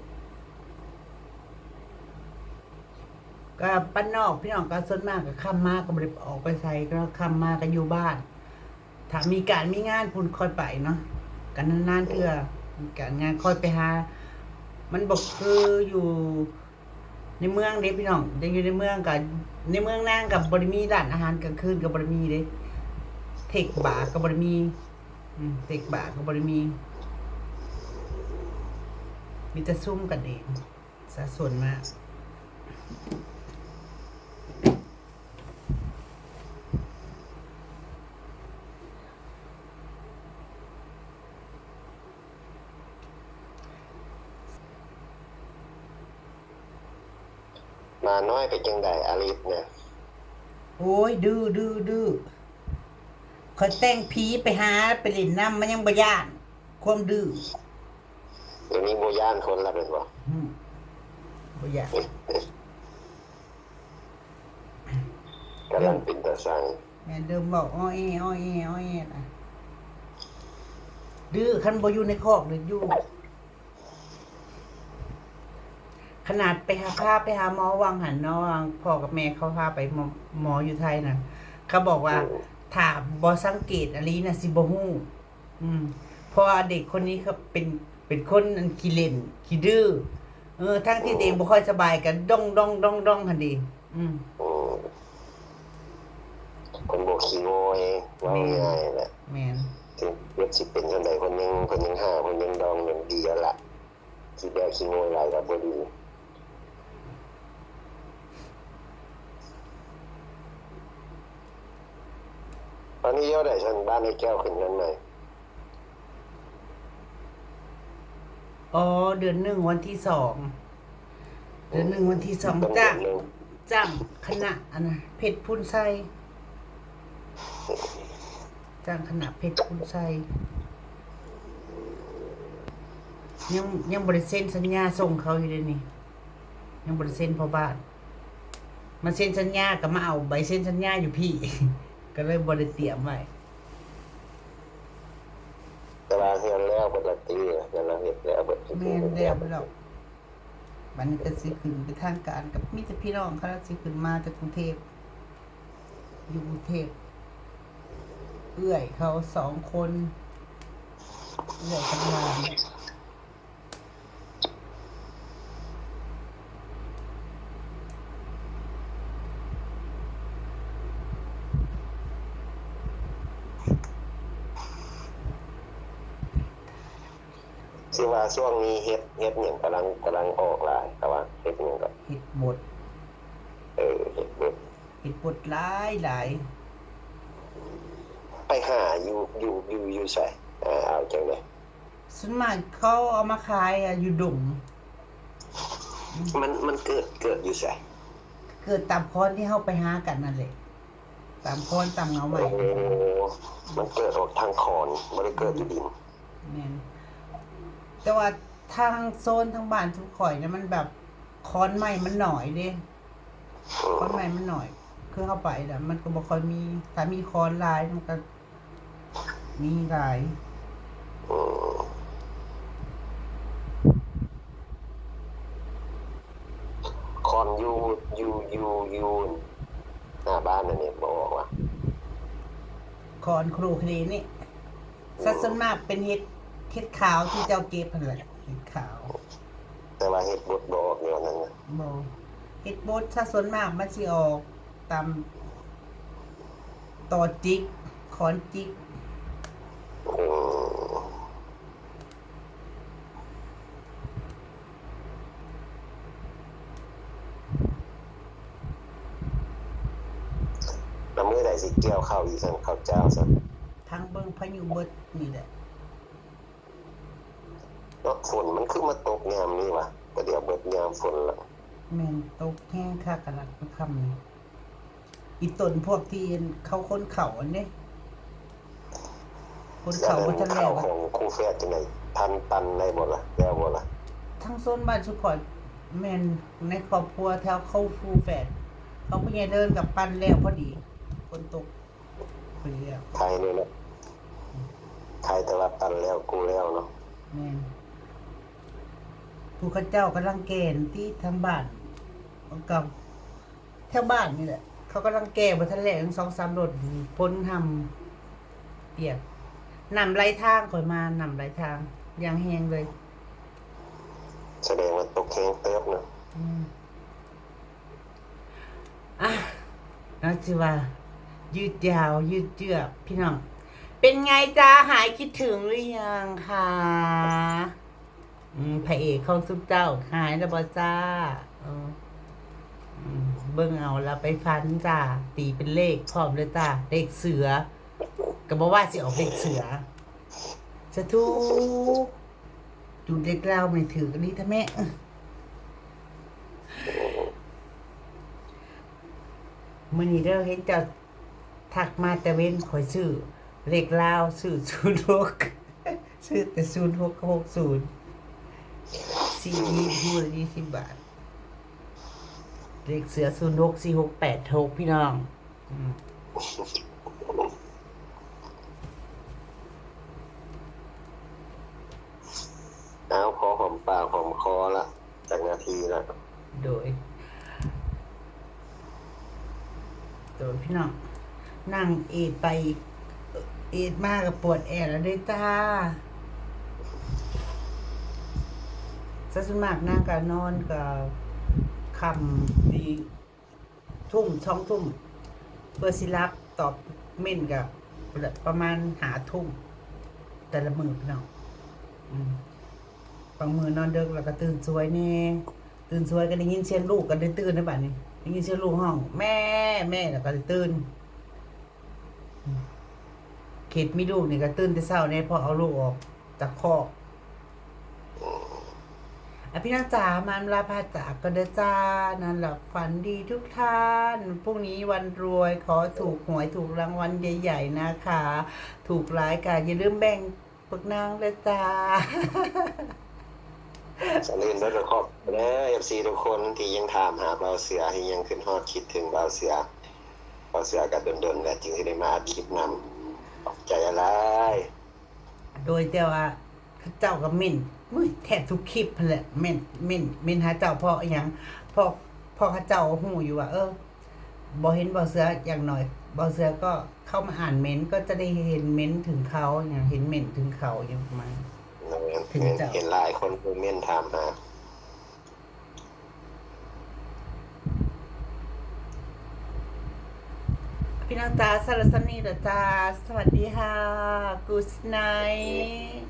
ກະບ້ານນອກພີ່ນ້ອງ ກະສ່ວນມາກກະຄ່ຳມາກະບໍ່ໄດ້ອອກໄປໃສ ກະຄ່ຳມາກະຢູ່ບ້ານ ຖ້າມີການມີງານພຸ້ນຄ່ອຍໄປເນາະ ກະນານໆເທື່ອ ມີການງານຄ່ອຍໄປຫາ ມັນບໍ່ຄືຢູ່ໃນເມືອງເດ້ພີ່ນ້ອງ ແຕ່ຢູ່ໃນເມືອງກະ ໃນເມືອງນາງກະບໍ່ໄດ້ມີຮ້ານອາຫານກາງຄືນ ກະບໍ່ໄດ້ມີເດ້ ເທັກບາກະບໍ່ໄດ້ມີ ອືມ ເທັກບາກະບໍ່ໄດ້ມີ ມີແຕ່ຊຸມກັນເອງ. ສາສ່ວນມາກ ໝານ້ອຍເປັນຈັ່ງໃດ ອາລິດນະ? ໂອ້ຍ ດື້ ດື້ ດື້ ຂ້ອຍແຕ່ງຜີໄປຫາ ໄປຫຼິ້ນນຳ ມັນຍັງບໍ່ຢ້ານ ຄວາມດື້. ດຽວນີ້ບໍ່ຢ້ານຄົນລະແມ່ນບໍ່? ອືມ ບໍ່ຢ້ານ. ກຳລັງເປັນຕາຊັງ. ແມ່ນ ເລີ່ມເວົ້າອໍແອ ອໍແອ ອໍແອລະ ດື້. ຄັນບໍ່ຢູ່ໃນຄອກນີ້ ຢູ່ ຂະໜາດໄປຫາ ພາໄປຫາໝໍຫວ່າງຫັ້ນເນາະ, ພໍ່ກັບແມ່ເຂົາພາໄປໝໍ ໝໍຢູ່ໄທນະ, ເຂົາບອກວ່າ ອືມ ຖ້າບໍ່ສັງເກດອີ່ຫຼີນະ ຊິບໍ່ຮູ້. ອືມ ເພາະວ່າເດັກຄົນນີ້ເຂົາເປັນ ເປັນຄົນອັນຂີ້ຫຼິ້ນ ຂີ້ດື້. ເອີ ທັງທີ່ ອືມ ຕົວເອງບໍ່ຄ່ອຍສະບາຍກໍດົ້ງໆໆໆຫັ້ນເດ. ອືມ ອືມ ເພິ່ນບໍ່ຂີ້ງໍ້ ເວົ້າ ແມ່ນ ງ່າຍໆແຫຼະ. ແມ່ນ ເຈັບຊິເປັນຈັ່ງໃດ ເພິ່ນຍັງ ເພິ່ນຍັງຫ້າວ ເພິ່ນຍັງດອງ ຍັງດີແລ້ວລະ. ຂີ້ແບ້ຂີ້ງໍ້ຫຼາຍກໍບໍ່ດີ. ຕອນນີ້ຢູ່ໃດຊັ້ນ? ບ້ານໄອ້ແກ້ວຂຶ້ນເຮືອນໃໝ່? ອໍ ເດືອນໜຶ່ງ ວັນທີສອງ ເດືອນໜຶ່ງ ວັນທີສອງ ເປັນ ຈ້າງ ເດືອນໜຶ່ງ ຈ້າງຄະນະອັນນະ ເພັດພູນໄຊ ຈ້າງຄະນະເພັດພູນໄຊ. ຍັງ ຍັງບໍ່ໄດ້ເຊັນສັນຍາສົ່ງເຂົາຢູ່ເດນີ້ ຍັງບໍ່ໄດ້ເຊັນພໍ່ບ້ານ. ມາເຊັນສັນຍາກໍມາເອົາໃບເຊັນສັນຍາຢູ່ພີ້ ກໍເລີຍບໍ່ໄດ້ຕຽມໄວ້. ແຕ່ວ່າເຮືອນແລ້ວເບິດລະຕິ? ເຮືອນລາວເຮັດແລ້ວເບິດ? ແມ່ນ ແລ້ວແລ້ວ. ບັດນີ້ກໍຊິຂຶ້ນເປັນທາງການ ກໍມີແຕ່ພີ່ນ້ອງເຂົາລະຊິຂຶ້ນມາແຕ່ກຸງເທບ ຢູ່ກຸງເທບ ເອື້ອຍເຂົາສອງຄົນ ເອື້ອຍກັບຫຼານ. ຄືວ່າຊ່ວງນີ້ເຫັດ ເຫັດຫຍັງກຳລັງ ກຳລັງອອກຫຼາຍ ແຕ່ວ່າເຫັດຫຍັງກໍ ເຫັດບົດ. ເອີ ເຫັດບົດ ເຫັດບົດຫຼາຍໆ. ໄປຫາຢູ່ ຢູ່ ຢູ່ ຢູ່ໃສ? ເອົາ ເອົາຈັ່ງໃດ? ສ່ວນມາກເຂົາເອົາມາຂາຍ ອາ ຢູ່ດົງ. ມັນ ມັນເກີດ ເກີດຢູ່ໃສ? ເກີດຕາມຄອນທີ່ເຮົາໄປຫາກັນນັ້ນແຫຼະ ຕາມຄອນຕາມເຫງົາໄມ້. ໂອ້ ມັນເກີດອອກທາງຄອນ ບໍ່ໄດ້ເກີດຢູ່ດິນ. ແມ່ນ ແຕ່ວ່າທາງໂຊນທາງບ້ານຊຸມຂ້ອຍນະ ມັນແບບຄອນໄມ້ມັນໜ້ອຍເດ້. ອືມ ຄອນໄມ້ມັນໜ້ອຍ ຄືເຮົາໄປລະ ມັນກໍບໍ່ຄ່ອຍມີ ຖ້າມີຄອນຫຼາຍມັນກໍ ມີຫຼາຍ. ອືມ ຄອນຢູ່ ຢູ່ ຢູ່ ຢູ່ໜ້າບ້ານນັ້ນນີ້ບໍ່ອອກຫວາ? ຄອນໂຄຣຄະເດນີ້ ອືມ ສັດສ່ວນມາກເປັນເຫັດ ເຫັດຂາວທີ່ເຈົ້າເກັບຫັ້ນແຫຼະ ເຫັດຂາວ. ແຕ່ວ່າເຫັດບົດບໍ່ອອກແນວນັ້ນນະ? ບໍ່ ເຫັດບົດ ສະສ່ວນມາກມັນຊິອອກຕາມ ຕໍຈິກ ຄອນຈິກ. ໂອ້ ແລ້ວມື້ໃດຊິກ່ຽວເຂົ້າອີກຊັ້ນ ເຂົ້າເຈົ້າຊັ້ນ? ພັງເບິ່ງພາຍຸເບິດນີ້ແຫຼະ. ເນາະ ຝົນມັນຄືມາຕົກຍາມນີ້ຫວາ? ກະດຽວເບິດຍາມຝົນລະ. ແມ່ນ ຕົກແຮງຄັກຂະໜາດມື້ຄ່ຳນີ້. ອີຕົນພວກທີ່ເຂົາຂົນເຂົ້າຫັ້ນເດ້ ຂົນເຂົ້າບໍ່ທັນແລ້ວ. ຂອງຄູ່ແຝດຈັ່ງໃດ ທັນປັ່ນໄດ້ບໍ່ລະ ແລ້ວບໍ່ລະ? ທາງໂຊນບ້ານຊຸມຂ້ອຍ ແມ່ນໃນຄອບຄົວແຖວເຂົາຄູ່ແຝດ ເຂົາຜູ້ໃຫຍ່ເດີນກັບປັ່ນແລ້ວພໍດີ ຝົນຕົກ. ໄຄແລ້ວເນາະ ໄຄແຕ່ວ່າປັ່ນແລ້ວກູ້ແລ້ວເນາະ. ແມ່ນ ຜູ້ເຂົາເຈົ້າກຳລັງແກ່ນຕິ ທາງບ້ານ ເຂົາ ແຖວບ້ານນີ້ແຫຼະ ເຂົາກຳລັງແກ່ບໍ່ທັນແລ້ວ ຍັງສອງສາມລົດ ຝົນຮ່ຳປຽກ. ນ້ຳໄຫຼທາງ ຂ້ອຍມາ ນ້ຳໄຫຼທາງຢ່າງແຮງເລີຍ. ສະແດງວ່າຕົກແຮງເຕີບເນາະ. ອືມ. ອ່ະ ເນາະ ຊິວ່າຍືດຍາວຍືດເຢືອກ ພີ່ນ້ອງ ເປັນໄງຈ໊ະ ຫາຍຄິດເຖິງຫຼືຍັງຄະ? ອືມ ພະເອກຂອງຊຸມເຈົ້າຫາຍແລ້ວບໍ່ຈ້າ? ເອີ ອືມ ເບິ່ງເອົາລະໄປຝັນຈ້າ ຕີເປັນເລກພ້ອມເລີຍຈ້າ ເລກເສືອ ກໍບໍ່ວ່າຊິອອກເລກເສືອ. ສາທຸ ຈູດເລກລາວແມ່ນຖືກອີ່ຫຼີແທ້ແມະ. ມື້ນີ້ເດີ ເຫັນເຈົ້າທັກມາແຕ່ເວັນ ຂ້ອຍຊື້ເລກລາວ ຊື້ສູນຫົກ ຊື້ແຕ່ສູນຫົກກັບຫົກສູນ. ສີ່ ຄູ່ລະ ສີ່ສິບບາດ. ເລກເສືອ ສູນຫົກສີ່ຫົກແປດຫົກ ພີ່ນ້ອງ. ອືມ ເອົາ ພໍຫອມປາກຫອມຄໍລະ ຈັກນາທີລະ. ໂດຍ ໂດຍ ພີ່ນ້ອງ ນັ່ງເອດໄປເອດມາກໍປວດແອວແລ້ວເດ້ຈ້າ. ສ່ວນມາກນາງກໍນອນກໍຄ່ຳຕີ ທຸ່ມ ສອງທຸ່ມ ເພື່ອຊິຫຼັບ ຕອບເມັ້ນກໍປະມານຫ້າທຸ່ມ ແຕ່ລະມື້ພີ່ນ້ອງ. ອືມ ບາງມື້ນອນເດິກແລ້ວກໍຕື່ນສວຍແດ່ ຕື່ນສວຍກໍໄດ້ຍິນສຽງລູກກໍໄດ້ຕື່ນໃນບາດນີ້ ໄດ້ຍິນສຽງລູກຮ້ອງ ແມ່ ແມ່ ແລ້ວກໍໄດ້ຕື່ນ. ເຂດມີລູກນີ້ກໍຕື່ນແຕ່ເຊົ້າແດ່ ເພາະເອົາລູກອອກຈາກຄອກ. ອາ ພີ່ນ້ອງຈ໋າ ມາລາພາຈາກກໍເດີຈ້າ. ນອນຫຼັບຝັນດີທຸກທ່ານ ພລຸ່ງນີ້ວັນລວຍ ຂໍຖືກຫວຍ ຖືກລາງວັນໃຫຍ່ໆ ນະຄະ ຖືກຫຼາຍກໍຢ່າລືມແບ່ງພວກນາງເດີຈ້າ. ສະເລີນເບິດຄອບເດີ ເອັຟຊີ ທຸກຄົນທີ່ຍັງຖາມຫາບ່າວເສືອ ທີ່ຍັງຄຶດຮອດຄິດເຖິງບ່າວເສືອ. ບ່າວເສືອກໍດົນໆ ແລ້ວຈຶ່ງຊິໄດ້ມາອັດຄລິບນຳ ຂອບໃຈຫຼາຍ. ໂດຍ ແຕ່ວ່າເຂົາເຈົ້າກໍເມັ້ນ ໂອ້ຍ ແທບທຸກຄລິບຫັ້ນແຫຼະ ເມັ້ນ ເມັ້ນ ເມັ້ນຫາເຈົ້າ ເພາະອີ່ຫຍັງ ເພາະ ເພາະເຂົາເຈົ້າຮູ້ຢູ່ວ່າ ເອີ ບໍ່ເຫັນບ່າວເສືອ ຢ່າງໜ້ອຍບ່າວເສືອກໍເຂົ້າມາອ່ານເມັ້ນ ກໍຈະໄດ້ເຫັນເມັ້ນເຖິງເຂົາ ຫຍັງ ເຫັນເມັ້ນເຖິງເຂົາຢູ່ປະມານ ເຫັນ ເຫັນຫຼາຍຄົນຄອມເມັ້ນຖາມຫາ. ພີ່ນ້ອງຈ໋າ ສຳລັບຊ່ຳນີ້ເດີຈ້າ. ສະຫວັດດີຄ່ະ Good night.